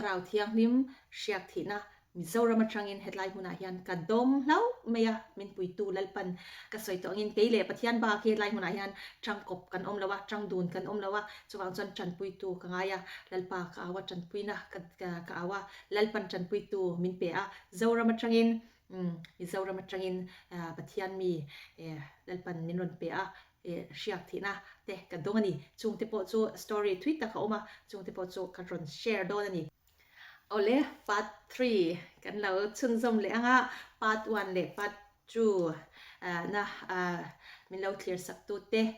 Thlarau Thianghlim hriak thihna Mizoram atangin hetlai hmunah hian ka dawng hlauh mai a, min puitu Lalpan ka sawi tawh angin kei leh Pathian bak hi hetlai hmunah hian tangkawp kan awm lo a, tangdun kan awm lo a, chuvang chuan tanpuitu ka ngai a, Lalpa ka au a, tanpuina ka au a, Lalpan tanpuitu min pe a, Zoram atangin Mizoram atangin Pathian mi Lalpan min rawn pe a, hriak thihna te ka dawng a ni. Chungte pawh chu story thui tak a awm a, chungte pawh chu ka rawn share dawn a ni. Awle, part 3 kan lo chhunzawm leh ang a, part 1 leh part 2 na min lo thlir sak tu te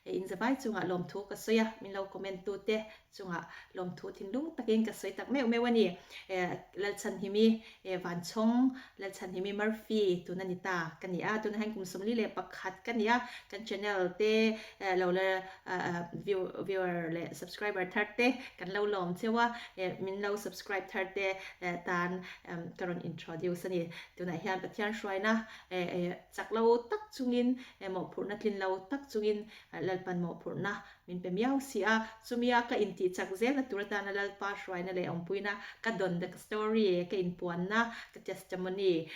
in zavai chungah lawmthu ka sawi a, min lo comment tu te chungah lawmthu thinlung takin ka sawi tak meuh meuh a ni. Lalchhanhimi Vanchhawng, Lalchhanhimi Murphy tuna ni ta ka ni a, tunah hian kum 41 ka ni a, kan channel te lo la viewer leh subscriber thar te kan lo lawm cheu a, min lo subscribe thar te tan ka rawn introduce a ni. Tunah hian Pathian hruaina chak lo tak chungin mawhphurhna tlin lo tak chungin Lalpan mawhphurhna min pe miau si a, chumia ka intih chak zelna tur atana Lalpa hruaina leh awmpuina ka dawn the story ka inpuanna ka testimony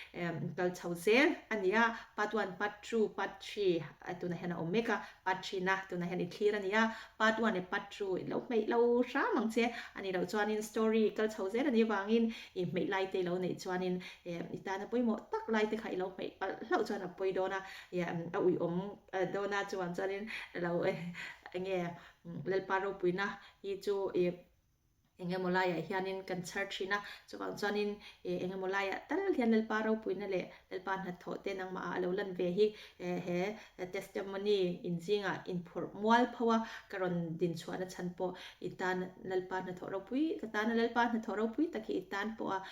kal chho zel a ni a, part 1, part 2, part 3 tunah hian a awm mek a. Part thin a, tunah hian i thlir a ni a, part 1 leh part 2 i lo hmeih lo hram ang che, a nih loh chuanin story kal chho zel a nih avangin i hmeih lai te i lo neih chuanin i tana pawimawh tak lai te kha i lo hmeih palh hlauh chuan a pawi dawn a, a uiawm dawn a, chuvang chuanin lo enge Lalpa ropuina hi chu i Eng emaw laiah hianin kan chhar thin a, chuvang chuanin eng emaw laiah tal hian Lalpa ropuina leh Lalpa hnathawh te nangmahah a lo lan ve hi he testimony inzingah inphawrh mual pho a, ka rawn dinchhuahna chhan pawh i tan Lalpa hnathawh ropui, ka tana Lalpa hnathawh ropui tak hi i tan pawha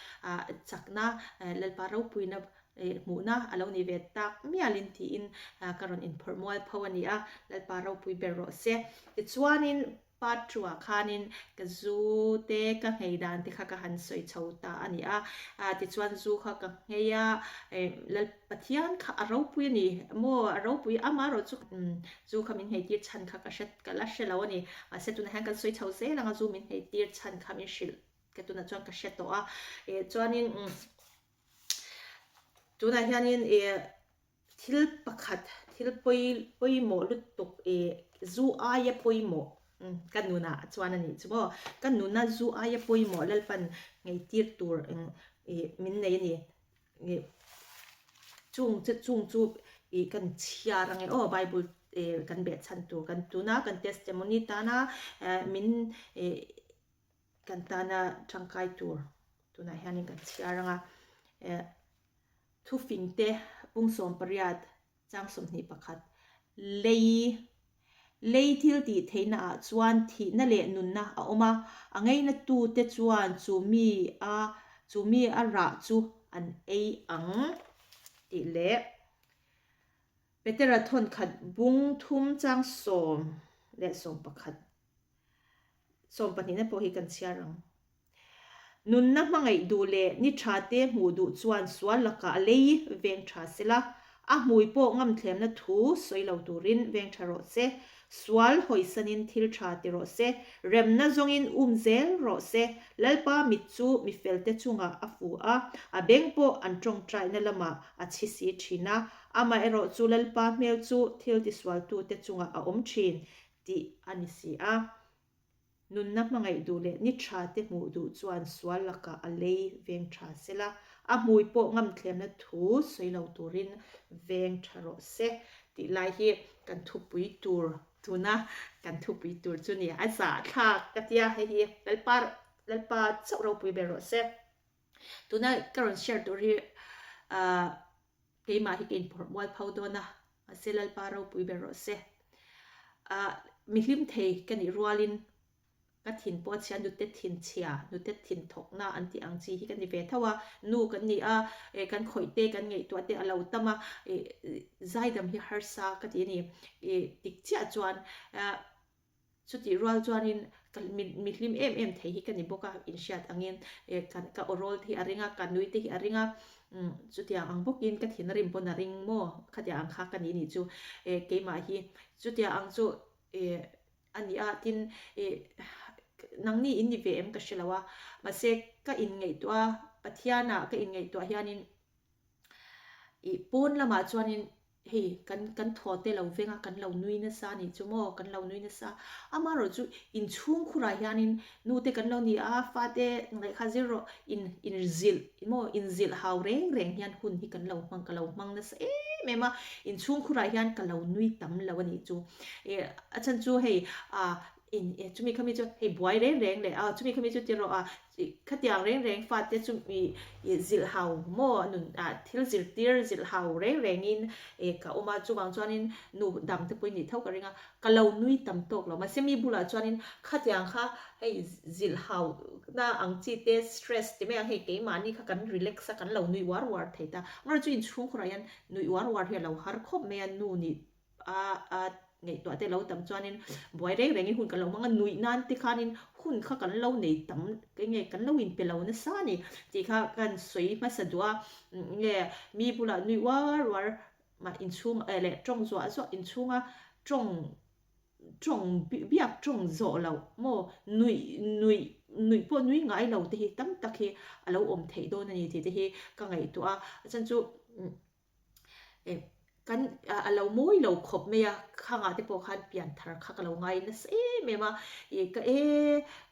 chakna Lalpa ropuina hmuhna a lo ni ve tak mialin tiin ka rawn inphawrh mual pho a ni a, Lalpa ropui ber rawh se. Tichuanin. Part 2 ah khanin ka zu te ka nghei dan te kha ka han sawi chho ta a ni a, tichuan zu kha ka nghei a, Lal Pathian kha a ropui a ni maw, a ropui amaherawh chu zu kha min nghei tir chhan kha ka hre ka la hre lo a ni, mahse tunah hian kan sawi chho zel ang a, zu min nghei tir chhan kha min hrilh ka tunah chuan ka hre tawh a, chuanin tunah hianin ih. Thil pakhat, thil pawi pawimawh lutuk ih zu aia pawimawh ka nunah chuan a nih chu maw? Ka nuna zu aia pawimawh Lalpan ngeitir tur eng ih min nei a ni. Ih chung chu chung chu ih kan chhiar ang e aw Bible ih kan behchhan tur kan tuna kan testimony tana min ih kan tana tangkai tur tunah hianin kan chhiar ang a eh thufing te pung 18 chang 21 lei lei thil tih theihna ah chuan thihna leh nunna a awm a a ngeina tu te chuan chu mi a chu mi a rah chu an ei ang tih leh Petera thawnkhat bung thum chang 10 leh 11 Sawmpahnihna pawh hi kan chhiar ang. Nunna hmangaih duh leh ni tha te hmuh duh chuan sual lakah a lei veng tha sela, a hmui pawh ngamthlemna thu sawi lo turin veng tha rawh se, sual hawisanin thil tha ti rawh se, remna zawngin um zel rawh se, Lalpa mit chu mi felte chungah a fu a, a beng pawh an tawngtaina lamah a chhi si thin a, amaherawh chu Lalpa hmel chu thil tisualtute chungah a awm thin, tih a ni si a. Nunna hmangaih duh leh ni tha te hmuh duh chuan sual lakah a lei veng tha sela, a hmui pawh ngamthlemna thu sawi lo turin veng tha rawh se tih lai hi kan thupui tur tuna kan thupui tur chu ni. A zahthlak ka tia hei hi Lalpa Lalpa chauh ropui ber rawh se. Tuna ka rawn share tur hi ah Keimah hi ka inphawrh mual pho dawn a, mahse Lalpa ropui ber rawh se. Ah, mi hlim thei ka nih rualin ka thin pawh a chhia, nute thin chhia, nute thin thawkna an tih ang chi hi ka ni ve tho a, nu kan ni a, eh kan khawih te, kan ngaihtuah te a lo tam a, eh zaidam hi harsa ka ti a ni. Eh tik chiah chuan ah Chutih rual chuanin ka mi hlim em em thei hi ka ni bawk a, inhriat angin kan ka aw rawl te hi a ring a, ka nui te hi a ring a, chutiang ang bawkin ka thin a rim pawn a ring maw, khatiang ang kha ka ni nih chu keimah hi chutiang ang chu a ni a, tin. Nangni in ni ve em ka hre lo a, mahse ka inngaihtuah a, Pathianah ka inngaihtuah hianin ih pawn lamah chuanin hei kan kan thaw te lo veng a, kan lo nui nasa a nih chu maw, kan lo nui nasa. Amaherawh chu inchhungkhurah hianin nu te kan lo ni a, fate lehkha zir rawh in inzilh maw inzilh hau reng reng hian hun hi kan lo hmang ka lo hmang nasa em em a, inchhungkhurah hian ka lo nui tam lo a nih chu. Ih a chhan chu hei ah In e chumi khami chu hei buai reng reng leh a chumi khami chu ti rawh a khatiang reng reng fate chu i i zilh hau maw nun ah thil zirtir zilh hau reng reng in e ka awm a chuvang chuanin nu dang te pawhin nih tho ka ring a ka lo nui tam tawk lo mahse mi bulah chuanin khatiang kha hei zilh hau na ang chi te stress ti mai ang hei keimahni kha kan relax a kan lo nui uar uar thei ta amaherawhchu chu inchhungkhurah hian nuih uar uar hi a lo har khawp mai a nu nih a a ngaihtuah te lo tam chuanin buai reng rengin hun kan lo hmang a, nuih nan te khanin hun kha kan lo nei tam enge kan lo inpe lo nasa a ni tih kha kan sawi hmasa duh a, nge mi bulah nuih uar uar mah inchhung eh leh tawng zuah zuah inchhunga tawng tawng biak tawng zawh loh maw nuih nuih nuih pawh nui ngai lo te hi tam tak hi a lo awm theih dawn a ni tih te hi ka ngaihtuah a, a chhan chu. Kan a lo mawi lo khawp mai a, khangah te pawh khan pian thar kha ka lo ngai nasa em em a, ih ka e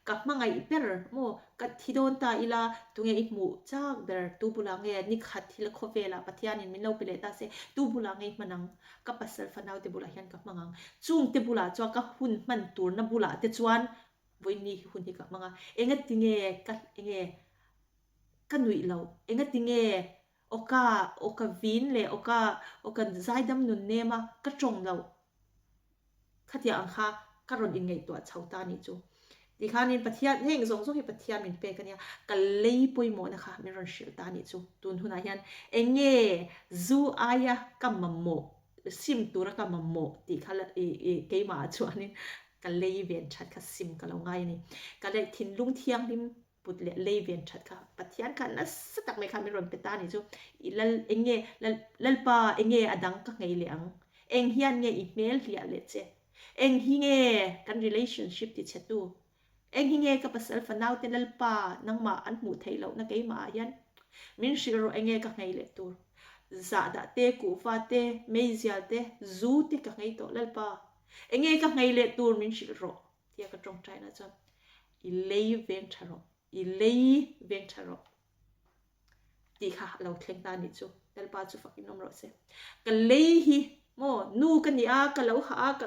ka hmangaih ber maw ka thi dawn ta ila tunge i hmuh chak ber tu bulah nge ni khat thil khawvelah Pathianin min lo pe leh ta se tu bulah nge i hman ang ka pasal fanau te bulah hian ka hmang ang chung te bulah chuan ka hun hman turna bulah te chuan vawiin ni hi hun hi ka hmang a engatinge ka enge ka nuih loh engatinge Awka, awka vin leh awka, awka zaidam nun nem a, ka tawng loh. Khatiang ang kha ka rawn inngaihtuah chho ta anih chu. Tikhanin Pathian, heng zawng zawng hi Pathian min pek ania, ka lei pawimawhna kha min rawn hrilh ta anih chu. Tun hunah hian eng nge zu aia ka mamawh, sim tura ka mamawh tih kha i, i, keimahah chuanin ka lei ven that kha sim ka lo ngai a ni. Ka lei thinlung thianghlim put leh lei ven that kha Pathian kha nasa tak mai kha min rawn pe ta anih chu i lal eng nge lal lalpa eng nge a dang ka nghei leh ang eng hian nge i hmel hliah leh che eng hi nge kan relationship ti chhe tu eng hi nge ka pasal fanau te lalpa nangmah an hmuh theih lohna keimah ah hian min hrilh rawh eng nge ka nghei leh tur zahdah te kuhva te meizial te zu te ka nghei tawh lalpa eng nge ka nghei leh tur min hrilh rawh Tia ka tawngtaina chuan i lei veng tha rawh, i lei veng tha rawh tih kha a lo thleng ta anih chu. Lalpa chu fakin awm rawh se. Ka lei hi maw nu ka ni a, ka lo hah a, ka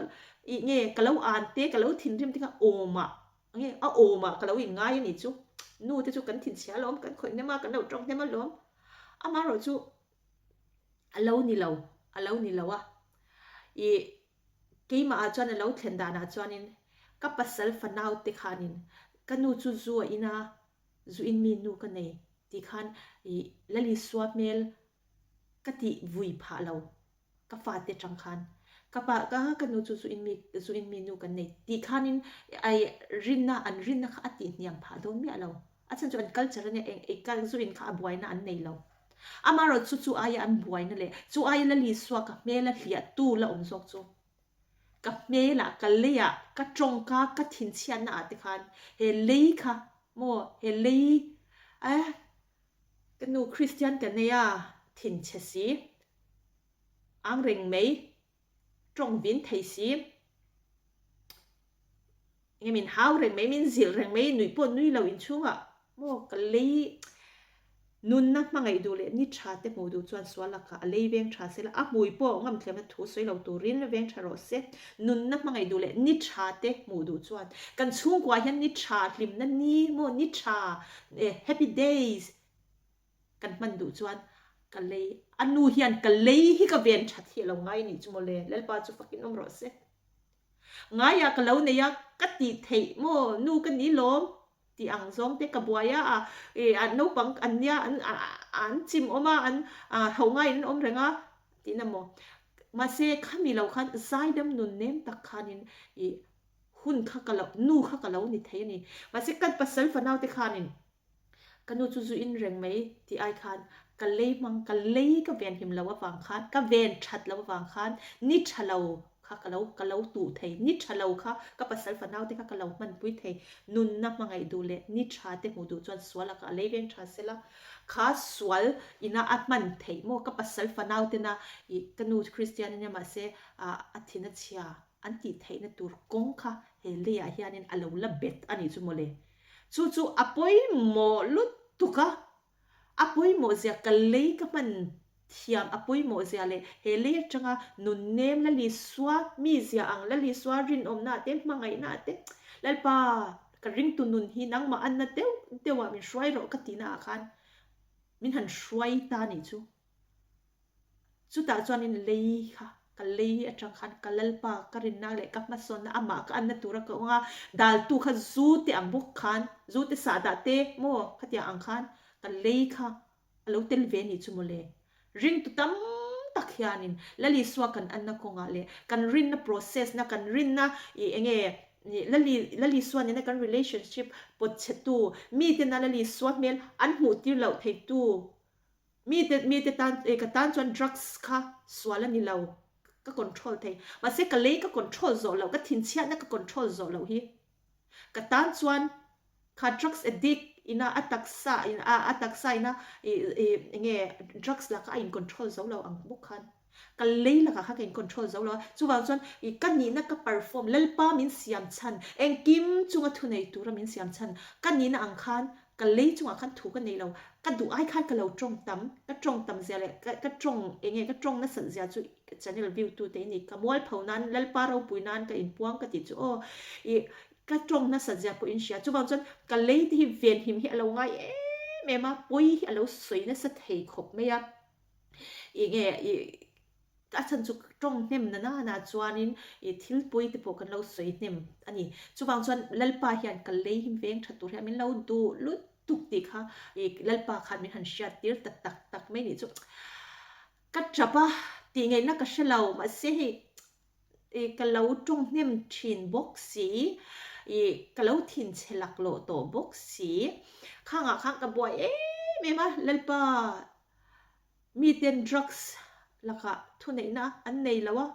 ih nge ka lo an te, ka lo thinrim te kha awmah nge a awmah ka lo inngai anih chu. Nu te chu kan thinchhia alawm, kan khawih hnem a, kan lo tawng hnem alawm. Amaherawhchu a lo ni lo, a lo ni lo a. Ih Keimah ah chuan a lo thlen danah chuanin ka pasal fanau te khanin ka nu chu zu a in a, zu in mi nu ka nei tih khan ih Lalisua hmel ka tih vui phah lo ka fate tang khan ka pa ka ka nu chu zu in mi zu in mi nu kan nei tih khanin ai rinna an rinna kha a tih hniam phah dawn miah lo a chhan chu an culture ania eng eng zu in kha a buaina an nei lo. Amaherawh chu chu aia an buaina leh chu aia la Lisua ka hmela hliahtu la awm zawk chu ka hmelah, ka leiah, ka tawngka, ka thinchhiatna ah te khan he lei kha maw he lei eh ka nu Kristian ka nei a thinchhe si ang reng mai tawng vin thei si. Enge min hau reng mai, min zilh reng mai, nuih pawh nui lo inchhungah maw ka lei nunna hmangaih duh leh ni tha te hmuh duh chuan sual lakah a lei veng tha se la, a hmui pawh ngamthlemna thu sawi lo turin veng tha rawh se. Nunna hmangaih duh leh ni tha te hmuh duh chuan kan chhungkuah hian ni tha hlimna ni maw ni tha happy days kan hman duh chuan ka lei a nu hian ka lei hi ka ven that hi a lo ngai anih chu mawle Lalpa chu fakin awm rawh se. Ngaiah ka lo nei a, ka tih theih maw nu ka ni lawm tih ang zawng te ka buai a, ih an naupang an nia an an chim awm a, an ho ngaiin an awm reng a tihna maw. Mahse khami lo khan zaidam nun nem tak khanin ih hun kha ka lo nu kha ka lo ni thei a ni. Mahse kan pasal fanau te khanin Ka nu chu zu in reng mai tih ai khan ka lei hmang, ka lei ka ven him lo avang khan, ka ven that lo avang khan ni tha lo. kha ka lo ka lo tuh thei, ni tha lo kha ka pasal fanau te kha ka lo hmanpui thei, nunna hmangaih duh leh ni tha te hmuh duh chuan sual a ka lei veng tha sela, kha sual ina a hman theih maw ka pasal fanau tena ih ka nu Kristian ania mahse ah a thin a chhia an tih theihna tur kawng kha he leiah hianin a lo la bet a nih chu mawle. Chu chu a pawimawh lutuk a, A pawimawh zia ka lei ka hman thiam a pawimawh zia leh he lei atanga nun nem Lalisua mi zia ang Lalisua rinawmna te hmangaihna te Lalpa ka ringtu nun hi nangmah anna deuh deuh ah min hruai rawh ka tihna ah khan min han hruai ta nih chu. Chutah chuanin lei kha ka lei atang khan ka Lalpa ka rinna leh ka hmasawnna amah ka anna tura ka awng a, daltu kha zu te ang bawk khan, zu te sahdah te maw khatiang ang khan ka lei kha a lo tel ve nih chu mawle. Ringtu tam tak hianin Lal Isua kan anna kawngah leh kan rinna process na kan rinna ih enge Lali Lal Isua nena kan relationship pawtchhetu mitena Lal Isua hmel an hmuh tir loh theitu Mite mite tan eh ka tan chuan drugs kha sual a ni lo, ka control thei. Mahse ka lei ka control zawh loh, ka thinchhiatna ka control zawh loh hi. Ka tan chuan kha drugs addict ina a taksa in a a taksa ina ih ih enge drugs laka a in control zo lo ang bawk khan ka lei lakah khan ka in control zo lo a. Chuvang chuan ih ka nihna ka perform, Lalpa min siam chhan, engkim chunga thunei tura min siam chhan, ka nihna ang khan Ka lei chungah khan thu ka nei lo, ka duh ai khan ka lo tawng tam, ka tawng tam zia leh ka ka tawng eng nge ka tawng nasat zia chu channel view tu te ini, ka mualpho nan Lalpa ropui nan ka inpuang ka tih chu aw ih ka tawng nasat zia pawh in hria, chuvang chuan ka lei te hi venhim hi a lo ngai em em a, pawi hi a lo sawi nasa thei khawp mai a, ih nge ih. A chhan chu tawng hnem na nana chuanin ih thil pawi te pawh kan lo sawi hnem a ni. Chuvang chuan Lalpa hian ka lei hi veng tha tur hian min lo duh lutuk tih kha ih Lalpa khan min han hriat tir ta tak tak mai nih chu. Ka tap a tih ngaihna ka hre lo mahse hei ih ka lo tawng hnem thin bawk si ih ka lo thinchhe laklawh tawh bawk si. Khangah khan ka buai em em a Lalpa. Miten drugs lakah thuneihna an nei lo a,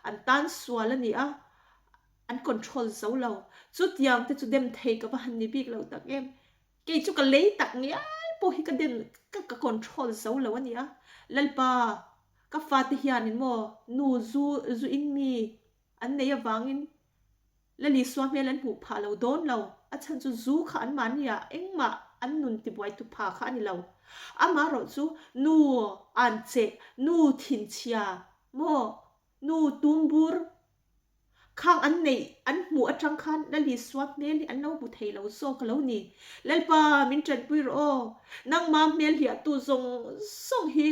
an tan sual a ni a, an control zo lo. Chutiang te chu dem thei ka va han ni bik lo tak em. Kei chu ka lei tak ngial pawh hi ka dem ka ka control zo lo a ni a. Lalpa, ka fate hianin maw nu zu zu in mi an nei avangin Lali Sua hmel an hmuh phah lo dawn lo, a chhan chu zu kha an mahni ah engmah an nun tibuai tu pha kha a ni lo. Amaherawh chu nu an cheh, nu thinchhia maw, nu tumbur khang an neih an hmuh atang khan Lali Sua hmel hi an lo hmu thei lo zawk a lo ni. Lalpa min tanpui rawh aw, nangma hmel hliahtu zawng zawng hi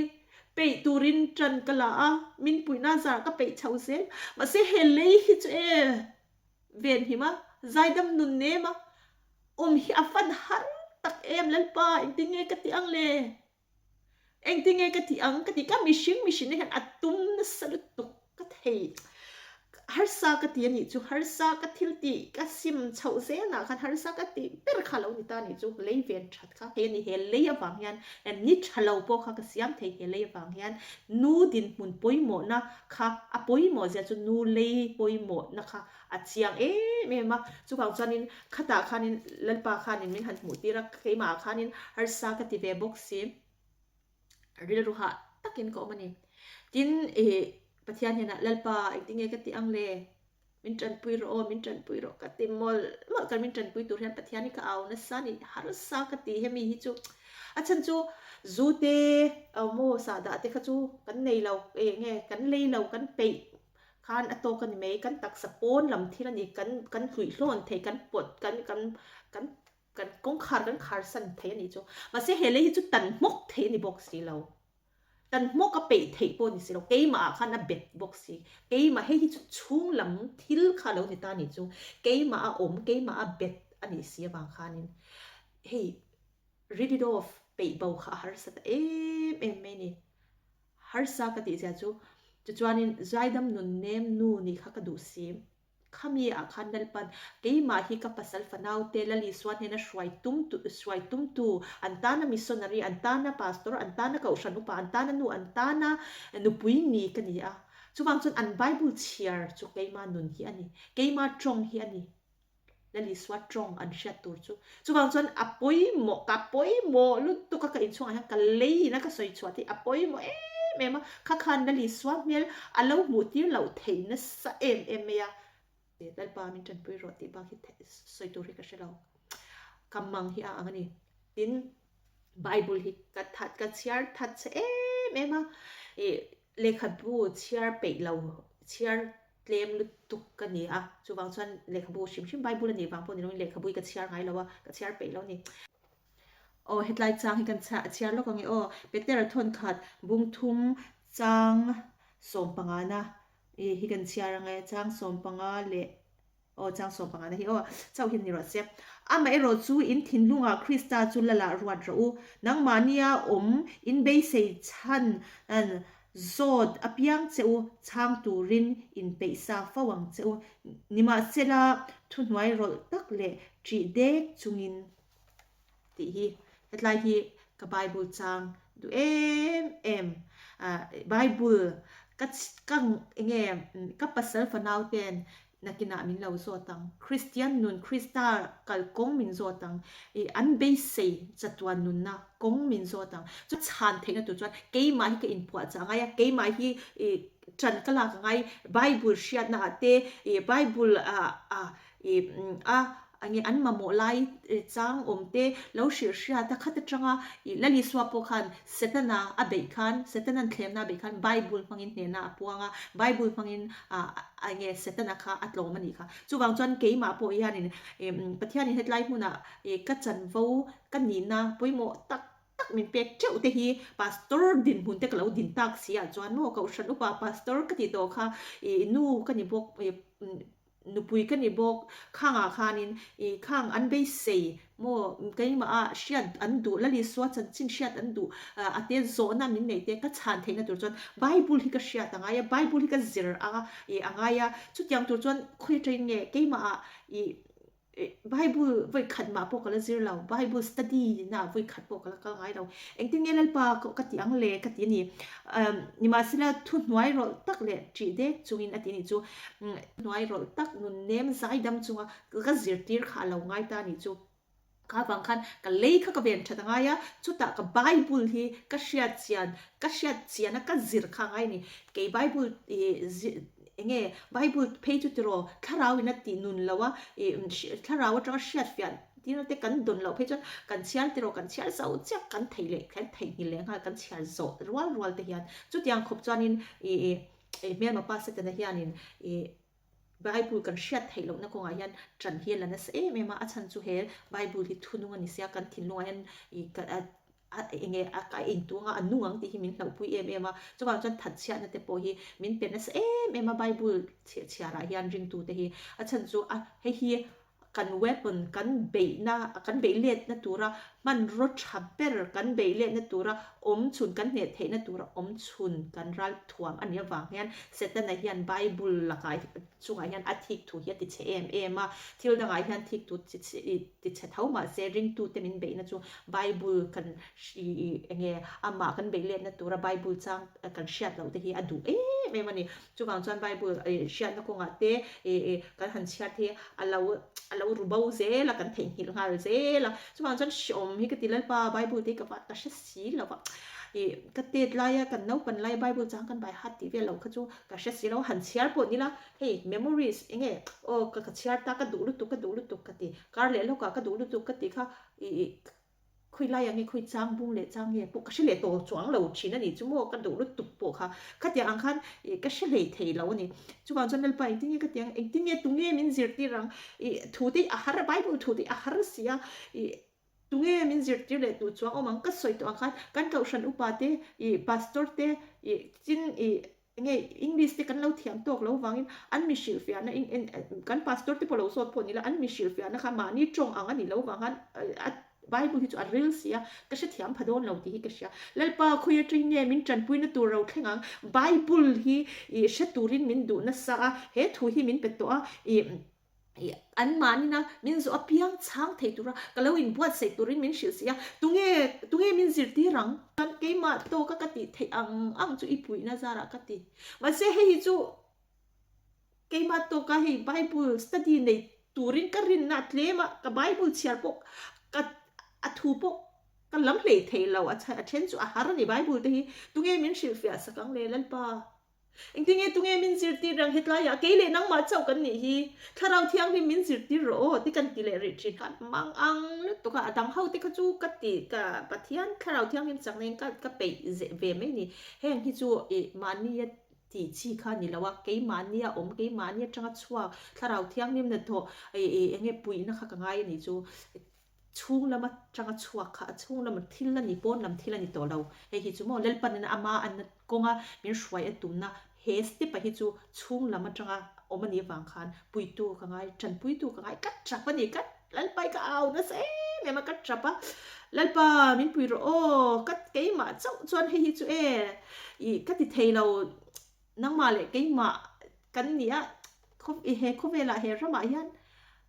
Peih turin ṭan ka la a, min puihna zar ka peih chho zel. Mahse he lei hi chu e venhim a, zaidam nun nem a, awm hi a van har tak em Lalpa engtin nge ka tih ang le? Engtin nge ka tih ang ka tih ka mihring mihrinna hian a tum nasa lutuk. Ka thei harsa ka ti a nih chu, harsa ka thil tih ka sim chhoh zel ah khan harsa ka tih ber kha lo ni ta a nih chu, lei ven that kha hei a ni, he lei avang hian ni tha lo pawh kha ka siam thei he lei avang hian nu dinhmun pawimawhna kha a pawimawh zia chu nu lei pawimawhna kha a chiang em em a, chuvang chuanin khatah khanin Lalpa khanin min han hmuh tir a, keimah ah khanin harsa ka ti ve bawk si. Rilru hah takin ka awm a ni. Tin, ih, Pathian hnenah, Lalpa, engtin nge ka tih ang le? Min tanpui rawh aw, min tanpui rawh ka ti mawlh mawlh kan min tanpui tur hian Pathian hi ka au nasa a ni, harsa ka ti hemi hi chu. A chhan chu zu te, maw sahdah te kha chu kan nei lo, eng nge kan lei lo, kan peih khan a tawk a ni mai, kan taksa pawn lam thil a ni, kan kan hluihlawn thei, kan pawt, kan kan kan Kan kawngkhar kan khar san thei a nih chu. Mahse he lei hi chu tan hmawk thei a ni bawk si lo. Tan hmawk a peih theih pawh a ni si lo. Keimah ah khan a bet bawk si. Keimah hei hi chu chhung lam thil kha lo ni ta a nih chu. Keimah a awm, keimah a bet a nih si avang khanin hei rid it off peih bo kha a harsa ta em em mai a ni. Harsa ka tih zia chu tichuanin zaidam nun nem nu nih kha ka duh si. Khami ah khan Lalpan, Keimah hi ka pasal fanaute Lal Isua hnena hruai tum tu, hruai tumtu, an tana missionary, an tana pastor, an tana kohhran upa, an tana nu, an tana nupui ni ka ni a. Chuvang chuan an Bible chhiar chu keima nun hi a ni, keima tawng hi a ni. Lal Isua tawng an hriat tur chu. Chuvang chuan a pawimawh, ka pawimawh lutuk a ka inchhungah hian ka leiin a ka sawi chhuah te a pawimawh em em a, kha khan Lal Isua hmel a lo hmuh tir loh theih nasa em em mai a. Lalpa min tanpui rawh tih bak hi sawi tur hi ka hre lo. Ka mang hi a ang a ni. Tin, Bible hi ka that ka chhiar that che em em a, ih lehkhabu chhiar peih lo chhiar tlem lutuk ka ni a, chuvang chuan lehkhabu hrim hrim Bible a nih vang pawh ni loin lehkhabu hi ka chhiar ngai lo a, ka chhiar peih lo a ni. Aw hetlai chang hi kan chhiar lawk ang e aw, Petera thawnkhat bungthum chang sawmpangana ih hi kan chhiar ang e, chang sawmpanga leh Aw, chang 15 na hi aw, chauh hian ni rawh se. Amaherawh chu in thinlungah Krista chu lalah ruat rawh u. Nangmahnia awm in beisei chhan zawt apiang che u chhang turin in peih sa fo ang che u. Nimahsela, thuhnuai rawlh tak leh ṭih dek chungin tih hi hetlai hi ka Bible chang duh em em. Bible ka ka enge ka pasal fanau ten nakinah min lo zawt ang. Kristian nun Krista kalkawng min zawt ang. Ih an beisei chatuan nunna kawng min zawt ang. Chu chhan theihna tur chuan keimah hi ka inpuahchah a ngai a, keimah hi ih ṭan ka lak a ngai. Bible hriatna ah te ih Bible ah ah ih a Enge an mamawh lai chang awm te lo hrilh hriat a khat atanga ih Lal Isua pawh khan Setana a beih khan Setana'n thlemna a beih khan Bible hmangin hnehna a puang a, Bible hmangin ah enge Setana kha a tlawm a nih kha. Chuvang chuan keimah pawh hianin ih Pathianin hetlai hmunah ih ka chanvo ka nihna pawimawh tak tak min pek teuh te hi Pastor dinhmun te ka lo din tak si ah chuan maw Kohhran upa Pastor ka tih tawh kha ih nu ka ni bawk ih Nupui ka ni bawk, khangah khanin i khang an beisei maw keimah a hriat an duh, Lal Isua chanchin hriat an duh a te zawhna min neih te ka chhan theihna tur chuan Bible hi ka hriat a ngai a, Bible hi ka zir a i a ngai a, chutiang tur chuan khawi atangin nge keimah ah i Bible vawi khat mah pawh ka la zir lo, Bible study na vawi khat pawh ka la kal ngai lo, engtin nge Lalpa ka tih ang le ka ti a ni. Nimahsela thuhnuai rawlh tak leh ṭih dek chungin a ti a nih chu. Hnuai rawlh tak nun nem zaidam chunga ka zirtir kha a lo ngai ta a nih chu. Kha vang khan ka lei kha ka ven that a ngai a, chutah ka Bible hi ka hriat chian, ka hriat chian a ka zir kha a ngai a ni. Kei Bible ih eng nge Bible phei chu tiraw thlarau in a tih nun lo a, ih thlarau atanga hriat fiah tirna te kan dawn loh phei chuan kan chhiar tiraw kan chhiar zo chiah kan theih leh kan theihnghilh leh nghal kan chhiar zawh rual rual te hian chutiang khawp chuanin ih Ei hmelma pa Setana hianin i Bible kan hriat theih lohna kawngah hian ṭan hi a la nasa em em a, a chhan chu he Bible hi thunung a ni sia, kan thinlungah hian i ka a eng nge a ka intuang a, a nung ang tih hi min hlauhpui em em a, chuvang chuan thatchhiatna te pawh hi min pe nasa em em a Bible chhiarah hian ringtute hi, a chhan chu a hei hi Kan weapon, kan beihna, kan beih letna tura hmanraw tha ber, kan beih letna tura awm chhun, kan hneh theihna tura awm chhun kan ral thuam a nih avang hian Setana hian Bible lakah chungah hian a thik thu hi a tichhe em em a. Thil dangah hian thik thu tichhe tho mah se ringtute min beihna chu Bible kan eng nge amah kan beih letna tura Bible chang kan hriat loh te hi a duh em em a ni. Chuvang chuan Bible hriatna kawngah te kan han chhiat hi a lo a lo ru bo zel a, kan theihnghilh nghal zel a. Chuvang chuan hreawm hi ka ti Lalpa Bible te hi ka ka hre si lo va, ih ka tet laia kan naupan laia Bible chang kan bai hat tih vel lo kha chu ka hre si lo a, han chhiar pawh ni la hei memories eng nge aw ka ka chhiar ta ka duh lutuk ka duh lutuk ka ti, kar leh lawkah ka duh lutuk ka tih kha ih Khawi lai ang nge, khawi chang bung leh chang nge pawh ka hre leh tawh chuang lo thin a nih chu maw, ka duh lutuk pawh kha. Khatiang ang khan ih ka hre hlei thei lo a ni. Chuvang chuan Lalpa engtin nge ka ti ang, engtin nge tunge min zirtir ang, ih thu te hi a har a, Bible thu te hi a har si a, ih tunge min zirtir leh duh chuang awm ang ka sawi tawh ang khan kan kohhran upa te, ih pastor te, ih tin ih Enge English te kan lo thiam tawk lo vangin an mi hrilhfiahna kan pastor te pawh lo zawt pawh ni la an mi hrilhfiahna kha mahni tawng ang a nih lo vang khan a Bible hi chu a ril si a, ka hrethiam pha dawn lo tih hi ka hria. Lalpa khawi atangin nge min tanpuina tur ro thleng ang? Bible hi i hre turin min duh nasa a, he thu hi min pe tawh a, i. Ih an mahni na min zawh apiang chhang thei tura ka lo inbuatsaih turin min hrilh si a, tunge tunge min zirtir ang? Chuan keimah tawka ka tih theih ang ang chu i puihna zarah ka ti. Mahse hei hi chu keimah tawka hei Bible study nei turin ka rinna a tlem a, ka Bible chhiar pawh ka a thu pawh ka lam hlei thei lo, a then chu a har a ni Bible te hi. Tunge min hrilhfiah sak ang le Lalpa? Engtinge tunge min zirtir reng hetlaiah kei leh nangmah chauh kan nih hi? Thlarau Thianghlim min zirtir rawh aw ti kan ti leh rih thin kha mang ang lutuk a, a dang ho te kha chu ka ti ka Pathian Thlarau Thianghlim chakna in ka ka peih zeh ve mai ni. Heng hi chu ih mahnia tih chi kha ni lo a, keimahnia awm keimahni atanga chhuak Thlarau Thianghlim hnathawh ih ih enge puihna kha ka ngai a nih chu. Chhung lama tanga chhuak kha a chhung lama thil a ni, pawn lam thil a ni tawh lo. Hei hi chu maw Lalpanin ama anna kawnga min hruai a tumna he step-a hi chu chhung lam atanga awm a nih avang khan puitu ka ngai, tanpuitu ka ngai, ka tap a ni, ka Lalpai ka au nasa em em a, ka tap a, Lalpa min pui rawh aw, ka keimah chauh chuan hei hi chu e ih ka ti thei lo, nangmah leh keimah kan ni a, he khawvelah he ramah hian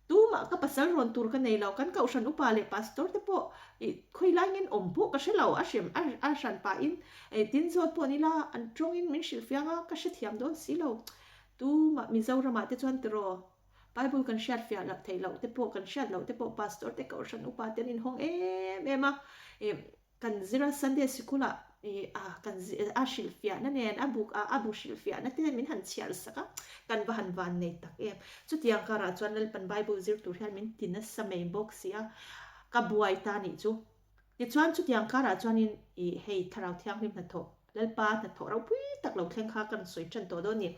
Tumah ka pasal rawn tur ka nei lo, kan kohhran upa leh pastor te pawh ih khawi laingin awm pawh ka hre lo, a hrem a hran pahin ih tin zawt pawh ni la an tawngin min hrilhfiang a, ka hrethiam dawn si lo. Tumah Mizoramah te chuan tiraw Bible kan hriat fiah loh theih loh te pawh kan hriat loh te pawh pastor te kohhran upa te an inhawng em em a, ih Kan zir a Sunday sikulah ih a kan a hrilhfiahna nen a buk a a bu hrilhfiahna te min han chhiar sak a, kan va han van nei tak em. Chutiang karah chuan Lalpan Bible zir tur hian min ti nasa mai bawk si a, ka buai ta nih chu. Tichuan chutiang karah chuanin ih hei Thlarau Thianghlim hnathawh Lalpa hnathawh ropui tak lo thleng kha kan sawi tan tawh dawn ni.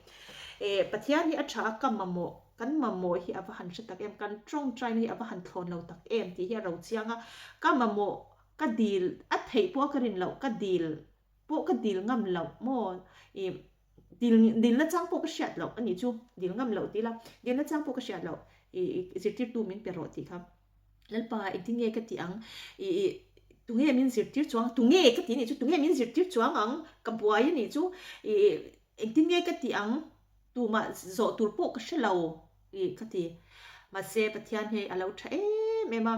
Eh Pathian hi a tha a ka mamawh, kan mamawh hi a va han hre tak em, kan tawngtaina hi a va han thlawn lo tak em tih hi a ro chiang a, ka mamawh ka dil a theih pawh ka rin loh, ka dil pawh ka dil ngam loh maw ih dil dilna chang pawh ka hriat loh a nih chu, dil ngam loh tih ila, dilna chang pawh ka hriat loh ih zirtirtu min pe rawh tih kha. Lalpa engtin nge ka tih ang? Ih ih tunge min zirtir chuang tunge ka tih anih chu tunge min zirtir chuang ang ka buai anih chu ih ih engtin nge ka tih ang tumah zawh tur pawh ka hre lo ih ka ti. Mahse Pathian hei a lo tha em em a.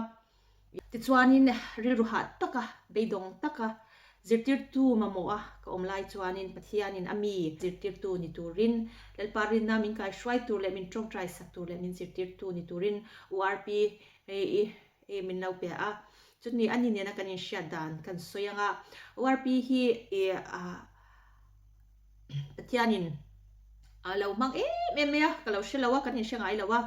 Tichuanin rilru hah taka beidawng taka Zirtirtu mamawh a ka awm lai chuanin Pathianin a mi zirtirtu ni turin, Lalpa rinna min kaihruai tur leh min tawngtai sak tur leh min zirtirtu ni turin URP i min lo pe a. Chutni ani nena kan inhriat dan kan sawi ang a, URP hi i Pathianin a lo hmang em em mai a, ka lo hre lo a, kan inhre ngai lo a.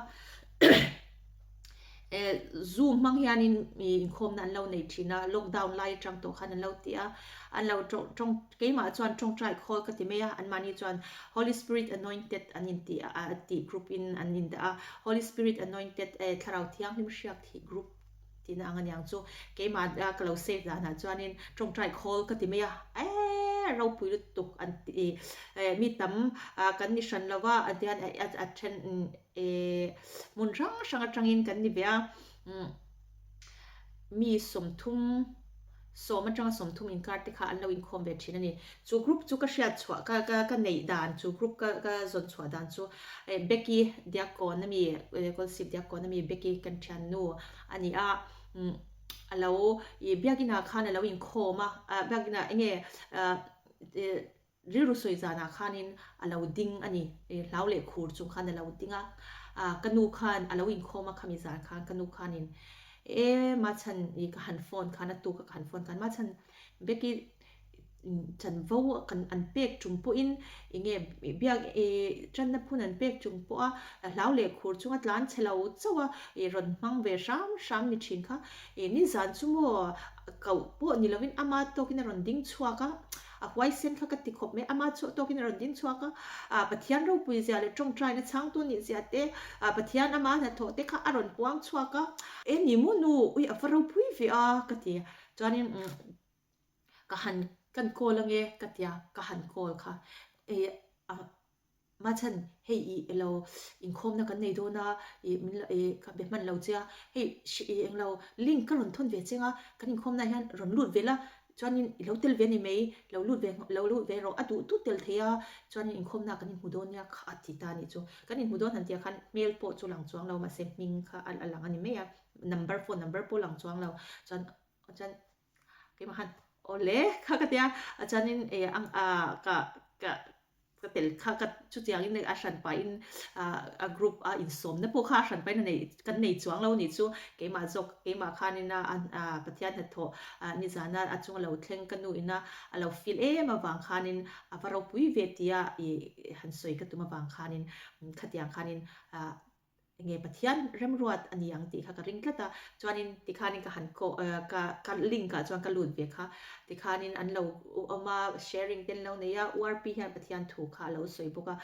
Zoom hmang hianin mi inkhawmna an lo nei thin a, lockdown lai atang tawh khan an lo ti a, an lo tawng tawng keimah chuan tawngtai khawl ka ti mai a, anmahni chuan Holy Spirit Anointed an inti a tih group in an indah a, Holy Spirit Anointed Thlarau Thianghlim Hriak thih group tihna ang aniang chu keimah a ka lo save danah chuanin tawngtai khawl ka ti mai a, eee ropui lutuk an ti mi tam kan ni hran lo va an ti hian a then Ehh hmun hrang hrang atangin kan ni ve a, umm mi 30 sawm atanga 30 inkar te kha an lo inkhawm ve thin a ni. Chu group chu ka hriat chhuah ka ka ka neih dan chu group ka ka zawn chhuah dan chu eh Becky Diakkawn ami Kawlsip Diakkawn ami Becky kan thiannu a ni a, umm a lo ih biakinah khan a lo inkhawm a, ah biakinah enge ah eh Rilru sawi zanah khanin a lo ding a ni, hlau leh khur chung khan a lo ding a, ka nu khan a lo inkhawm a khami zan khan ka nu khanin e Machhan i ka han phone khan a tuk a ka han phone khan Machhan Becky chanvo kan an pek chung pawhin enge biak i tanna phun an pek chung pawha hlau leh khur chunga tlan chhe lo chauh a i rawn hmang ve hram hram ni thin kha i nizan chu maw koh pawh ni lovin ama tawkin a rawn ding chhuak a. A huaisen kha ka ti khawp mai, ama chhuah tawkin a rawn ding chhuak a, ah Pathian ropui zia leh tawngtaina chhangtu nih zia te, ah Pathian ama hnathawh te kha a rawn puang chhuak a. E ni maw nu, ui a va ropui ve a ka ti a, chuanin umm ka han kan call ange ka ti a, ka han call kha, e a Machhan, hei i elo inkhawmna kan nei dawn a, i min lo i ka be hman lo che a, hei ih englo link ka rawn thawn ve cheng a, kan inkhawmna ah hian rawn lut ve la. Chuanin i lo tel ve a ni mai, lo lut ve lo lut ve rawh, a duh duh tel thei a, chuanin inkhawmna kan inhmu dawn nia kha a ti ta a nih chu. Kan inhmu dawn han tih ah khan hmel pawh chu lang chuang lo mahse hming kha a lang a ni mai a, number phone number pawh lang chuang lo. Chuan chuan keimah khan awle kha ka tia chuanin eh ang ah ka ka ka tel kha ka chutiangin a hran pahin ah a group a insawmna pawh kha a hran pahin a nei kan nei chuang lo anih chu keimah zawk keimah khanin a ah Pathian hnathawh ah nizana a chunga lo thleng ka nu ina a lo feel em avang khanin a va ropui ve tia ih han sawi ka tum avang khanin khatiang khanin ah Enge Pathian remruat a ni ang tih kha ka ring tlat a, chuanin tikhanin ka han kawh ka ka link ah chuan ka lut ve kha, tikhanin an lo awm a, sharing te an lo nei a, URP hian Pathian thu kha a lo sawi bawk a,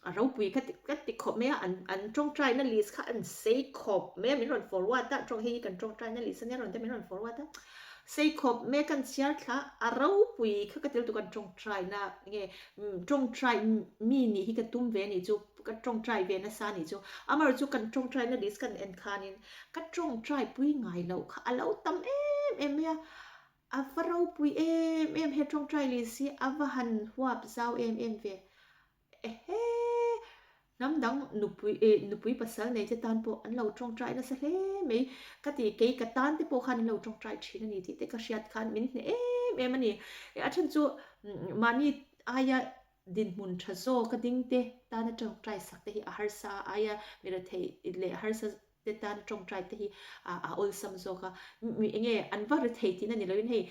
a ropui ka ti ka ti khawp mai a, an an tawngtaina list kha an sei khawp mai a, min rawn forward a, tawng hei hi kan tawngtaina list ania rawn ti a, min rawn forward a, sei khawp mai a kan chhiar thla a, a ropui kha ka ti lutuk a, an tawngtaina enge tawngtai mi nih hi ka tum ve a nih chu. Ka tawngtai ve nasa anih chu. Amaherawh chu kan tawngtaina list kan en khanin ka tawngtai pui ngai loh kha a lo tam em em mai a, a va ropui em em he tawngtai list hi a va han huap zau em em ve. Ehe! Hnam dang nupui eh nupui pasal nei te tan pawh an lo tawngtai nasa hle mai ka ti kei ka tan te pawh khan an lo tawngtai thin a ni tih te ka hriat khan min hneh em em a ni. A then chu mahni aia Dinhmun tha zawk a ding te tana tawngtai sak te hi a harsa a, aia mi rethei leh harsa te tana tawngtai te hi a awlsam zawk a. Mi enge an va rethei tihna ni loin hei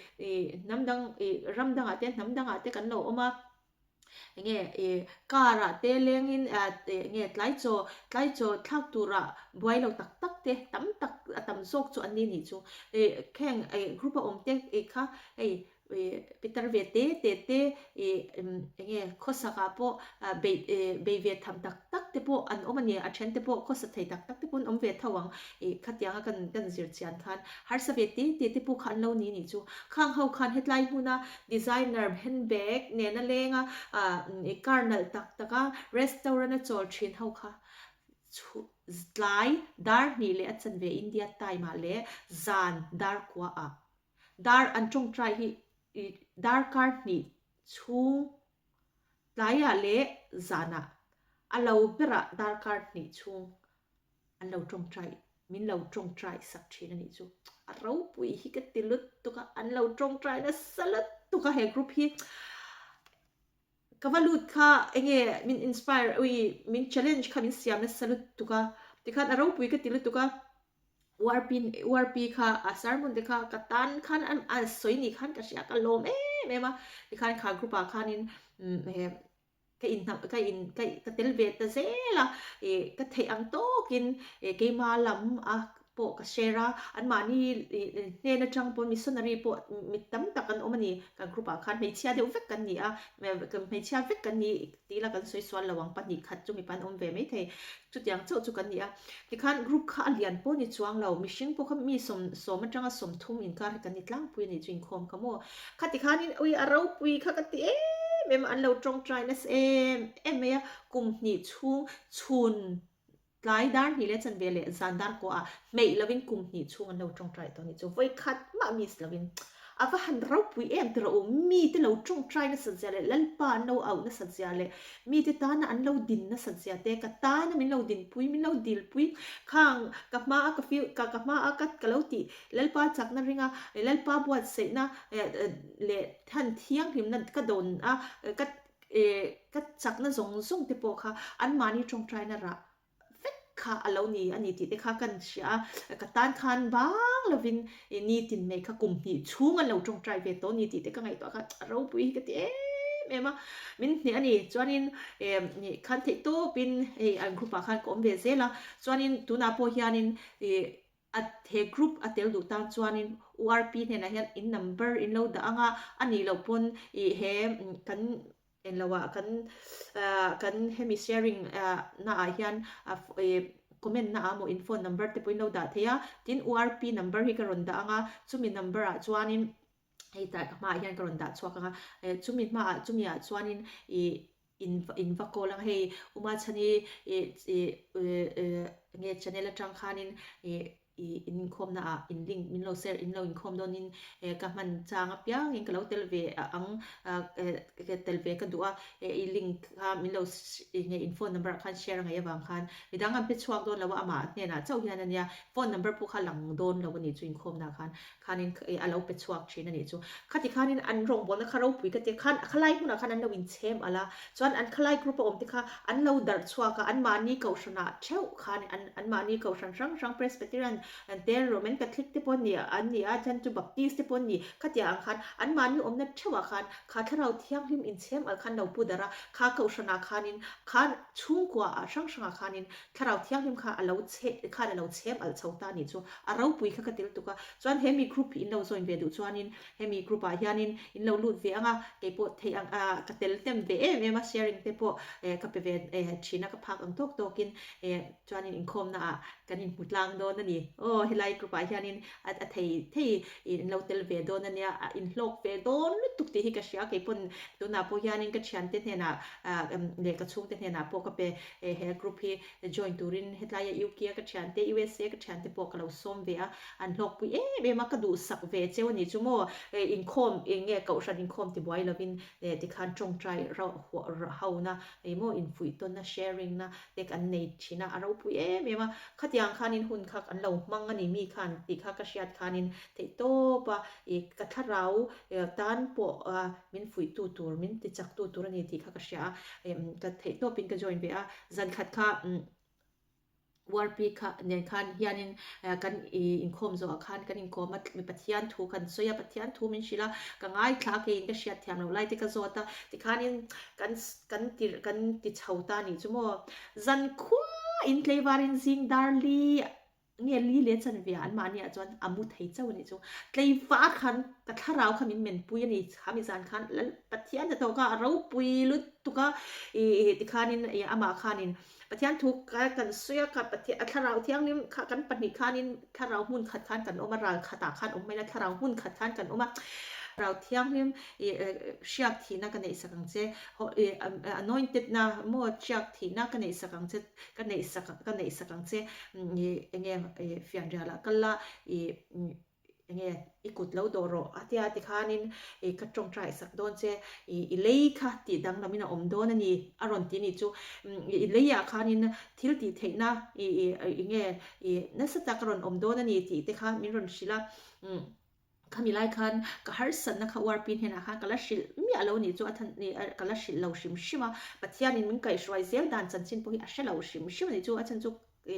hnam dang ram dangah te hnam dangah te kan lo awm a, enge car ah te lengin enge tlai chaw tlai chaw thlak turah buai lo tak tak te tam tak a tam zawk chu an ni nih chu. Kheng group a awm te kha hei Pitar ve te te te ih enge khawsak ah pawh beih bei ve tham tak tak te pawh an awm a ni, a then te pawh khawsa thei tak tak te pawh an awm ve tho ang ih khatiang a kan kan zir chian khan harsa ve te te te pawh kha an lo ni nih chu. Khang ho khan hetlai hmuna designer handbag nena lenga ah car nalh tak tak a restaurant a chawl thin ho kha chhu tlai dar hnih leh a chanve India time ah leh zan dar kua ah Dar an tawngtai hi darkar hnih chhung tlaiah leh zanah a lo berah darkar hnih chhung an lo tawngtai min lo tawngtai sak thin a nih chu. A ropui hi ka ti lutuk a, an lo tawngtai nasa lutuk a he group hi. Ka va lut kha enge min inspire ui min challenge kha min siam nasa lutuk a tikhan a ropui ka ti lutuk a URP URP kha a sermon te kha ka tan khan an a sawi ni khan ka hria ka lawm em em a tikhan kha group ah khanin he ka in ka in ka ka tel ve ta zel a ih ka theih ang tawkin ih keima lam a pawh ka share a, anmahni hnen atang pawh missionary pawh mi tam tak an awm a ni, kan group ah khan hmeichhia deuh vek kan ni a, hmeichhia vek kan ni tih ila kan sawi sual lo ang, pahnih khat chu mipa an awm ve maithei, chutiang chauh chu kan ni a, tikhan group kha a lian pawh ni chuang lo, mihring pawh kha mi sawm sawm atanga 30 inkar hi kan ni tlangpui a nih chu inkhawm kha maw, khati khanin ui a ropui kha ka ti em em a, an lo tawngtai nasa em em mai a, kum hnih chhung chhun Tlai dar hnih leh chanve leh zan dar kuahah hmeih lovin kum hnih chhung an lo tawngtai tawh a nih chu. Vawikhat mah miss lovin a va han ropui em ti rawh u. Mite lo tawngtai nasat zia leh Lalpa an lo auh nasat zia leh mite tana an lo din nasat zia te, ka tana min lo dinpui, min lo dilpui khang ka hmaa ka feel ka ka hmaa ka ka lo tih Lalpa chakna ringa Lalpa buatsaihna leh than thianghlimna ka dawn a ka Eh, ka chakna zawng zawng te pawh kha anmahni tawngtaina rah vek kha a lo ni a ni tih te kha kan hria a, ka tan khan bang lovin nitin mai kha kum hnih chhung an lo tawngtai ve tawh a ni tih te ka ngaihtuah kha a ropui hi ka ti em em a, min hneh a ni. Chuanin eh khan theih tawpin hei an group ah khan ka awm ve zel a, chuanin tunah pawh hianin ih A he group a tel duh tan chuanin URP hnenah hian in number in lo dah ang a, a nih loh pawn ih he kan englo ah kan kan hemi sharing na ah hian ih comment na ah maw in phone number te pawh in lo dah thei a, tin URP number hi ka rawn dah ang a, chumi number ah chuanin hei tah ka hmaah hian ka rawn dah chhuak ang a, chumi hmaah chumi ah chuanin ih In in va call ang hei Uma Chhani ih ih ih nge channel atang khanin ih I in inkhawmna ah in link min lo share in lo inkhawm dawn in ka hman chang apiang in ka lo tel ve ang tel ve ka duh a i link kha min lo nge in phone number ah khan share a ngaih avang khan midang an pe chhuak dawn lo a amah hnenah chauh hian ania phone number pawh kha lang dawn lo a nih chu inkhawmna ah khan khanin a lo pe chhuak thin a nih chu. Khati khanin an rawngbawlna kha ropui ka tia khan khalai hmunah khan an lo inchhem alh a, chuan an khalai group a awm te kha an lo darh chhuak a, anmahni kohhranah theuh khan an anmahni kohhran hrang hrang Presbyterian te Roman Catholic te pawh an ni an ni a, chuan chu Baptist te pawh an ni, khatia ang khan anmahni awmna theuhah khan kha thlarau thianghlim inchhem alh khan lo pu darh a, kha kohhranah khanin kha chhungkua ah hrang hrangah khanin thlarau thianghlim kha a lo chhe khan a lo chhem alh chho ta a nih chu. A ropui kha ka tel tuk a, chuan he mi group hi in lo join ve duh chuanin hemi group ah hianin in lo lut ve ang a, keipawh theih ang ah ka tel hnem ve em em a, sharing te pawh eh ka pe ve eh thin a, ka phak ang tawk tawkin eh chuanin inkhawmna ah kan inhmu tlang dawn a ni. Aw helai group ah hianin a a thei thei in lo tel ve dawn a nia, a inhlawk ve dawn lutuk tih hi ka hria, keipawn tunah pawh hianin ka thiante hnenah ah leh ka chhungte hnenah pawh ka pe he group hi Join turin hetlaia UK a ka thiante, USA a ka thiante pawh ka lo sawm ve a, an hlawkpui em em a, ka duhsak ve cheu a nih chu maw, inkhawm eng nge kohhran inkhawm ti buai lovin tikhan tawngtai hona emaw infuih tawnna sharing na te kan nei thin a, a ropui em em a, khatiang khanin hun kha an lo hmang a ni mi khan tih kha ka hriat khanin theihtawp a, ka thlarau tan pawh min fuihtu tur, min tichaktu tur a ni tih kha ka hria a, ka theihtawpin ka join ve a. Zan khat kha Warpi kha nen khan hianin kan inkhawm zawhah khan kan inkawm a, mi Pathian thu kan sawi a, Pathian thu min hrilh a, ka ngaithla a, keiin ka hriat thiam loh lai te ka zawt a, tikhanin kan kan ti kan ti chho ta a nih chu maw. Zan khua in tleivarin zing dar li Nge li leh chanve ah anmahni ah chuan a mu thei chauh a nih chu. Tleiva khan ka thlarau kha min menpui a ni. Khami zan khan Lal Pathian hnathawh kha a ropui lutuk a, ih tikhanin ih amah khanin Pathian thu kha kan sawi a, kha Pathian a thlarau thianghlim kha kan pahnih khanin thlarau hmun khat khan kan awm a, ral khatah khan awm mai la thlarau hmun khat khan kan awm a. Thlarau thianghlim ih hriak thihna ka neihsak ang che, ih anointed na maw hriak thihna ka neihsak ang che. Ka neih sak ka neih sak ang che ih enge ih fianrial ah kal a ih enge i kut lo dawh rawh a tia tikhanin ih ka tawngtai sak dawn che ih i lei kha tih danglamin a awm dawn a ni a rawn ti nih chu i lei ah khanin thil tih theihna ih ih enge ih nasa tak a rawn awm dawn a ni tih te kha min rawn hrilh a. Khami lai khan ka harsatna kha URP hnenah khan ka la hrilh miah lo nih chu a than ka la hrilh lo hrim hrim a, Pathianin min kaihhruai zel dan chanchin pawh hi a hre lo hrim hrim a nih chu, a chhan chu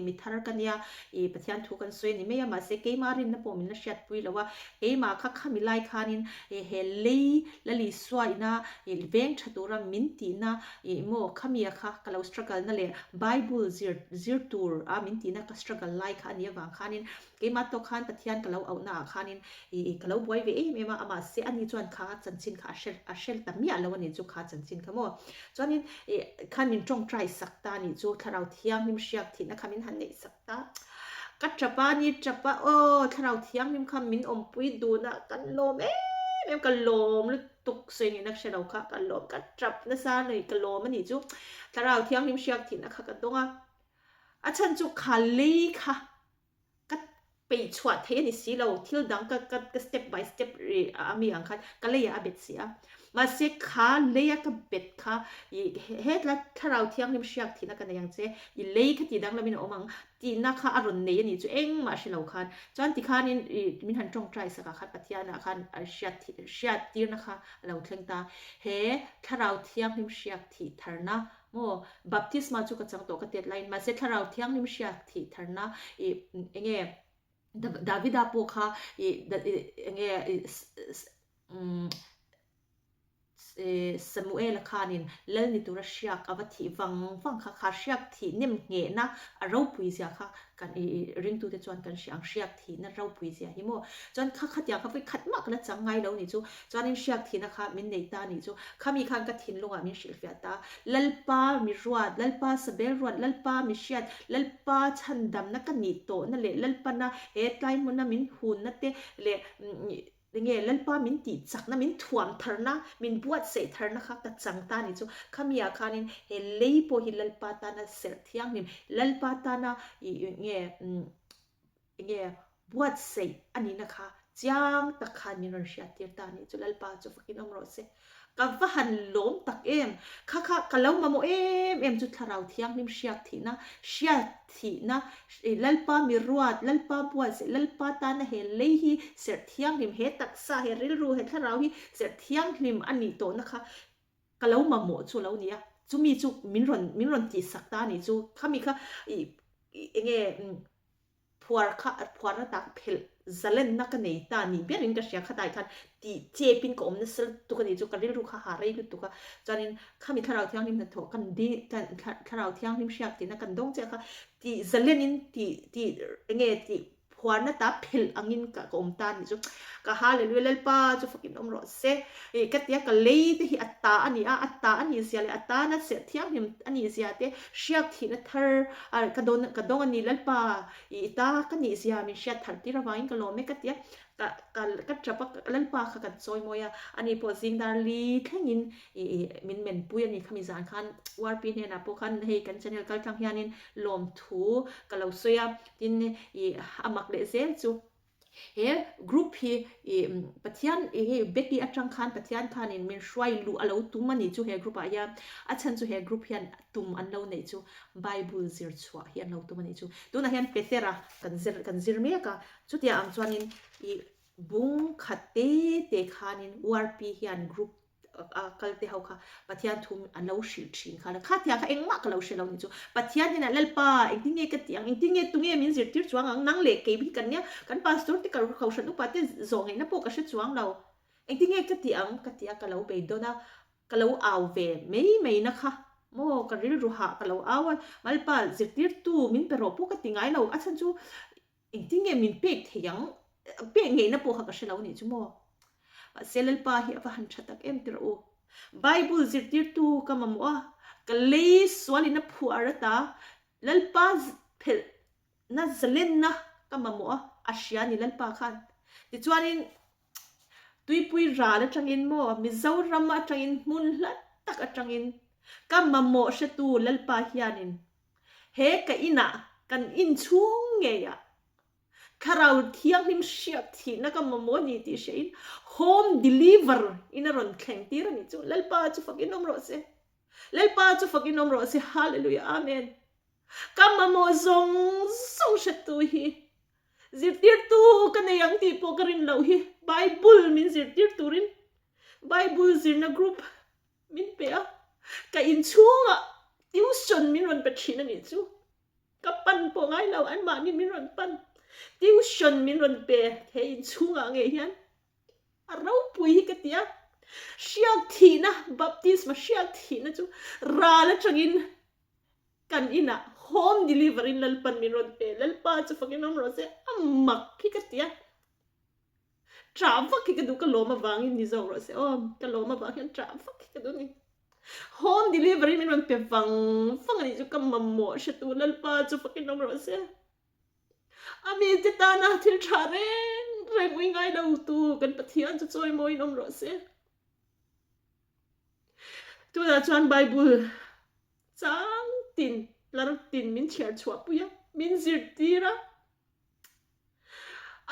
mi thar ka nia ih Pathian thu kan sawi a ni mai a, mahse keimah rinna pawh min la hriatpui lo a, keimah kha khami lai khanin he lei la Lisua ina ih veng tha tura min tihna ih maw khamia kha ka lo struggle na leh Bible zir zir tur a min tihna ka struggle lai kha a nih avang khanin Keimah tawk khan Pathian ka lo auhna ah khanin ih ka lo buai ve em em a, amah se ani chuan kha chanchin kha a hre a hre ta miah lo a nih chu kha chanchin kha maw. Chuanin ih khan min tawngtai sak ta a nih chu Thlarau Thianghlim hriak thihna kha min han neih sak ta. Ka tap a ni tap a aw Thlarau Thianghlim kha min awmpui dun a kan lawm em em ka lawm lutuk sawi ngaihna ka hre lo kha ka lawm ka tap nasa a ni ka lawm a nih chu Thlarau Thianghlim hriak thihna kha ka dawng a. A chhan chu kha lei kha Ka peih chhuah thei a ni si lo, thil dang ka ka ka step by step ri a mi ang khan ka leiah a bet si a. Mahse kha leia ka bet kha i hetlai thlarau thianghlim hriak thihna ka nei ang che, i lei kha tih danglamin a awm ang tihna kha a rawn nei a nih chu engmah hre lo khan. Chuan tikhanin i min han tawngtai sakah khan Pathianah khan a hriat hriat tirna kha a lo thleng ta. He thlarau thianghlim hriak thih tharna Maw? Baptisma chu ka chang tawh ka tet laiin, mahse Thlarau Thianghlim hriat thih tharna i enge Davida pawh kha i enge Samuela khanin lal ni tura hriak a va thih vang vang kha, kha hriak thih nem nghehna a ropui zia kha kan i ringtute chuan kan hria ang, hriak thihna ropui zia hi maw? Chuan kha khatiang kha vawi khat mah ka la chang ngai lo nih chu, chuanin hriak thihna kha min nei ta nih chu, khami khan ka thinlungah min hrilhfiah ta, Lalpa mi ruat, Lalpa sabel ruat, Lalpa mi hriat, Lalpa chhandamna ka nih tawhna leh Lalpana he tlai hmuna min hunna te leh Enge Lalpa min tih chakna, min thuam tharna, min buatsaih tharna kha ka chang ta ni chu. Khami ah khanin he lei pawh hi Lalpa tana serh thianghlim, Lalpa tana ih nge. Enge buatsaih a nihna kha chiang tak khan min rawn hriattir ta a nih chu Lalpa chu fakin awm rawh se. Ka va han lawm tak em! Kha kha ka lo mamawh em em chu Thlarau Thianghlim hriak thihna, hriat thihna, Lalpa mi ruat, Lalpa buatsaih, Lalpa tana he lei hi serh thianghlim, he taksa, he rilru, he thlarau hi serh thianghlim a nih tawhna kha ka lo mamawh chu a lo ni a. Chumi chu min rawn min rawn tihsak ta a nih chu. Khami kha ih enge Phuar kha phuarna tak phelh zalenna ka nei ta ni berin ka hria khatai khan tih chepin ka awm nasa lutuk a nih chu ka rilru kha ha rei lutuk a chuanin khami thlarau thianghlim hnathawh kan di kan thlarau thianghlim hriak tihna kan dawng chiah kha tih zalenin tih tih enge tih phuarna ta phelh angin ka ka awm ta a nih chu ka hallelujah Lalpa chu fakin awm rawh se ih ka tia ka lei te hi a ta a ni a a ta a nih zia leh a tana serh thianghlim a nih zia te hriak thihna thar a ka dawn ka dawng a ni Lalpa ih ta ka nih zia min hriat thar tir avangin ka lawm e ka tia ka ka ka tap a Lalpa kha kan chawi mawi a ani pawh zing dar li thlengin ih ih min men pui a ni khami zan khan URP hnenah pawh khan hei kan channel kal tlang hianin lawmthu ka lo sawi a tin ih a mak leh zel chu. He group hi ih Pathian ih hei Betty atang khan Pathian khanin min hruai luh a lo tum a nih chu he group ah hian a chhan chu he group hian tum an lo neih chu Bible zir chhuah hi an lo tum a nih chu. Tunah hian Petera kan zir kan zir mek a chutiang ang chuanin ih bung khat te te khanin URP hian group a kal te ho kha Pathian thu an lo hrilh thin kha la kha tiang kha engmah ka lo hre lo ni chu Pathian hnenah Lalpa engtin nge ka tih ang engtin nge tunge min zirtir chuang ang nang leh kei hi kan nia kan pastor te ka kohhran upa te zawh ngaihna pawh ka hre chuang lo engtin nge ka tih ang ka ti a ka lo beidawn a ka lo au ve mai mai na kha maw ka rilru hah ka lo au a Lalpa zirtirtu min pe rawh pawh ka ti ngai lo a chhan chu Engtin nge min pek thei ang? Pek ngeihna pawh kha ka hre lo nih chu maw? Mahse Lalpa hi a va han tha tak em tirh u. Bible zirtirtu ka mamawh a, ka lei sualin a phuar ata Lalpa phelhna zalenna ka mamawh a, a hria ni Lalpa khan. Tichuanin Tuipui ral atangin maw, Mizoram atangin hmun hla tak atangin ka mamawh hretu Lalpa hianin He ka inah, kan inchhung ngeiah Thlarau Thianghlim hriat thihna ka mamawh a ni tih hriain home deliver in a rawn thleng tir a nih chu. Lalpa chu fakin awm rawh se. Lalpa chu fakin awm rawh se. Hallelujah. Amen. Ka mamawh zawng zawng hretu hi zirtirtu ka nei ang tih pawh ka rin loh hi Bible min zirtir turin Bible zirna group Min pe a, ka inchhungah tuition min rawn pe thin a nih chu. Ka pan pawh ngai lo, anmahni min rawn pan. Tuition min rawn pe he inchhungah ngei hian a ropui hi ka ti a. Hriak thihna, baptisma hriak thihna chu ral atangin kan inah home delivery in Lalpan min rawn pe. Lalpa chu fakin awm rawh se, a mak hi ka ti a. Ṭah vak hi ka duh, ka lawm avangin ni zawk rawh se aw, ka lawm avang hian ṭah vak hi ka duh a ni. Home delivery min rawn pe vang vang a nih chu ka mamawh hretu Lalpa chu fakin awm rawh se. A mite tana thil ṭha reng reng ui ngai lo tu kan Pathian chu chawimawiin awm rawh se. Tunah chuan Bible chang tin, tlar tin min chhiar chhuah pui a, min zirtir a.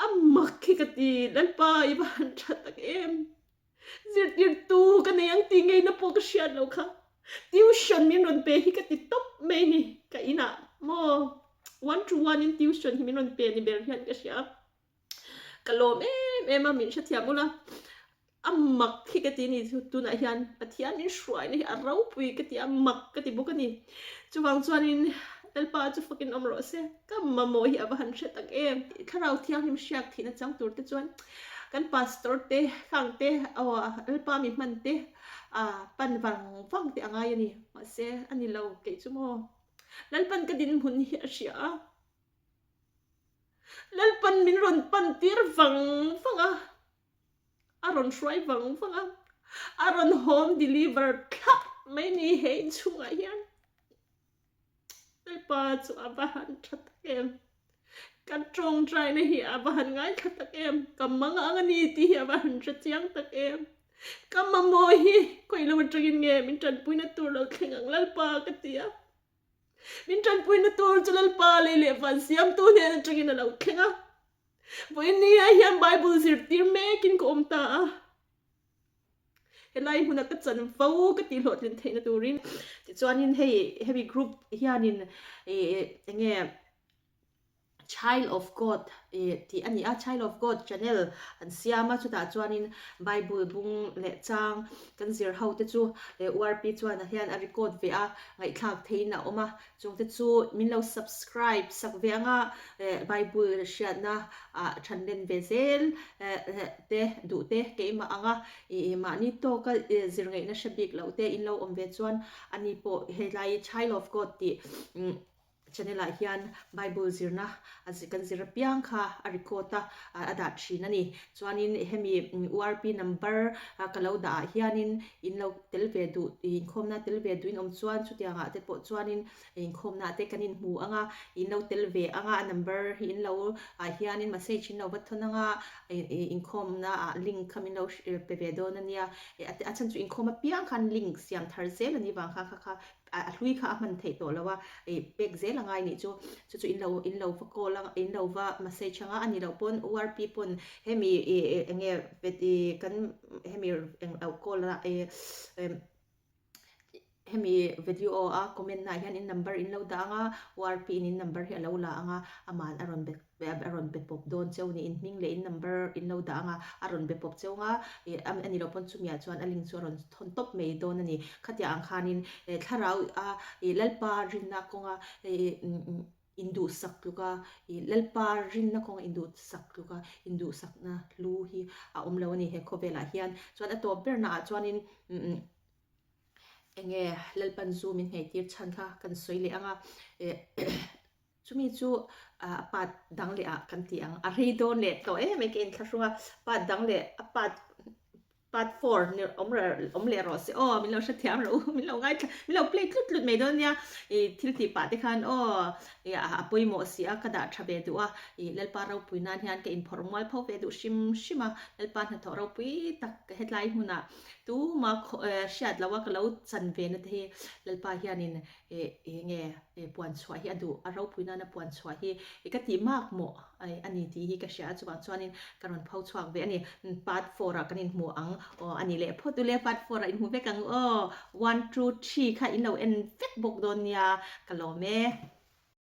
A mak hi ka ti, Lalpa i va han tha tak em? Zirtirtu ka nei ang tih ngeina pawh ka hriat loh kha. Tuition min rawn pe hi ka ti tawp mai ni, ka inah maw one to one in tuition hi min rawn pe ni ber hian ka hria. Ka lawm em em a, min hrethiam ula. A mak hi ka ti a ni chu tunah hian Pathian min hruaina hi a ropui ka ti a, mak ka ti bawk a ni. Chuvang chuanin Lalpa chu fakin awm rawh se, ka mamawh hi a va han hre tak em. Thlarau Thianghlim hriak thihna chang tur te chuan kan pastor te, khang te, aw Lalpa mi hman te pan vang vang te a ngai a ni. Mahse a ni lo kei chu maw. Lalpan ka dinhmun hi a hria a. Lalpan min rawn pan tir vang vang a. A rawn hruai vang vang a, a rawn home deliver thlap mai ni he inchhungah hian. Lalpa chu a va han tha tak em. Ka tawngtaina hi a va han ngaithla tak em. Ka mang ang a ni tih hi a va han hre chiang tak em. Ka mamawh hi kawih lo atangin nge min tanpuina tur lo thleng ang Lalpa ka ti a. Min tanpuina tur chu Lalpa lei leh van siamtu hnen atangin a lo thleng a. Vawinia hian Bible zirtir mekin ka awm ta a. Helai hmuna ka chanvo ka tih hlawhtlin theihna turin tichuanin hei hemi group hianin ih enge Child of God ih tih a ni a, Child of God channel an siam a, chutah chuanin Bible bung leh chang kan zir ho te chu URP chuan hian a record ve a, ngaihthlak theihin a awm a, Chungte chu min lo subscribe sak ve anga Bible hriatna ah than len ve zel te duh te keimah anga i mahni tawka zir ngaihna hre bik loh te in lo awm ve chuan ani pawh helai Child of God tih channel ah hian Bible zirna kan zir apiang kha a record a a dah thin a ni. Chuanin hemi URP number ka lo dah ah hianin in lo tel ve duh, inkhawmna tel ve duh in awm chuan chutiangah te pawh chuanin inkhawmna te kan inhmu ang a, in lo tel ve ang a, a number hi in lo ah hianin message in lo va thawn ang a, inkhawmna ah link kha min lo pe ve dawn a nia. A chhan chu inkhawm apiang khan link siam thar zel a nih vang khan kha kha a hlui kha a hman theih tawh lo a, ih pek zel a ngai nih chu, chu chu in lo in lo va call a in lo va message anga a nih loh pawn URP pawn hemi ih eng nge ih kan hemi eng lo call a ih hemi video a comment na ah hian in number in lo dah anga URP in in number hi a lo la anga aman a rawn be a rawn be pawp dawn cheu ni, in hming leh in number in lo dah anga a rawn be pawp cheu anga ih a ni loh pawn chumi ah chuan a link chu a rawn thawn tawp mai dawn a ni. Khatiang ang khanin eh thlarau a ih Lalpa rinna kawnga ih induhsak tluka ih Lalpa rinna kawnga induhsak tluka induhsakna hlu hi a awm lo a ni he khawvelah hian. Chuan a tawp berna ah chuanin enge Lalpan zu min hmeitir chhan kha kan sawi leh anga eh Chumi chu a part dang leh ah kan ti ang. A rei dawn leh tawh em mai ka inthlahrung a, part dang leh a part part four ni awm awm leh rawh se aw min lo hrethiam rawh u min lo ngaithla min lo play tlut tlut mai dawn nia ih thil tih pah te khan aw ih a pawimawh si a ka dah tha ve duh a ih Lalpa ropui nan hian ka inphawrh mual pho ve duh hrim hrim a Lalpa hnathawh ropui tak hetlai hmunah tuma hriat loh a ka lo chan ve na te hi Lalpa hianin Eh enge eh puan chhuah hi a duh, a ropui nana puan chhuah hi eh ka tih mak mawh a ni tih hi ka hria a, chuvang chuanin ka rawn pho chhuak ve a ni. Part four ah kan inhmu ang aw a ni leh phawt ule, part four ah inhmu vek ang aw, one two three kha in lo en vek bawk dawn nia, ka lawm e.